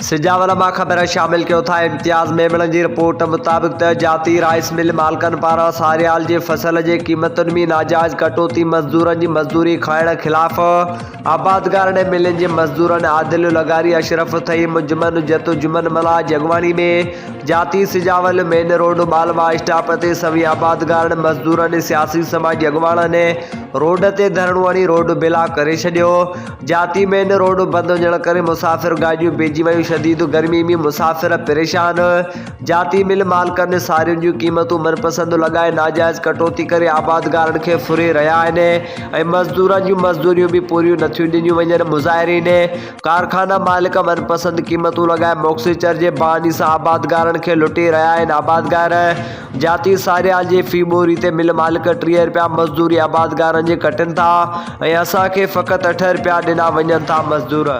سجاول مان خبر شامل ڪيو ٿا امتياز ميمڻ جي رپورٽ مطابق ته جاتي رائيس مل مالڪن پاران ساريال جي فصل جي قيمتن ۾ ناجائز ڪٽوتي مزدورن جي مزدوري کائڻ خلاف آبادگارن ۽ ملن جي مزدورن عادل لغاري اشرف ٿهيم جمن جتو جمن ملاح جي اڳواڻي ۾ جاتي سجاول مين روڊ ٻالوا اسٽاپ تي سوين آبادگارن مزدورن ۽ سياسي سماجي اڳواڻن روڊ تي ڌرڻو هڻي روڊ بلاڪ ڪري ڇڏيو جاتي مين روڊ بند هجڻ ڪري مسافر گاڏيون بيهجي ويون، شديد گرمي ۾ مسافر پريشان، جاتي مل مالڪن سارين جون قيمتون من پسند لڳائي ناجائز ڪٽوتي ڪري آبادگارن کي ڦري رهيا آهن ۽ مزدورن جون مزدوريون به پوريون نٿيون ڏنيون وڃن، مظاهرين ڪارخانا مالڪ من پسند قيمتون لڳائي موڪسيچر جي بهاني سان آبادگارن کي لٽي رهيا آهن، آبادگار جاتي ساريال جي في ٻوري تي مل مالڪ 30 رپيا مزدوري آبادگارن جي ڪٽين ٿا ۽ اسان کي فقط 8 رپيا ڏنا وڃن ٿا، مزدور.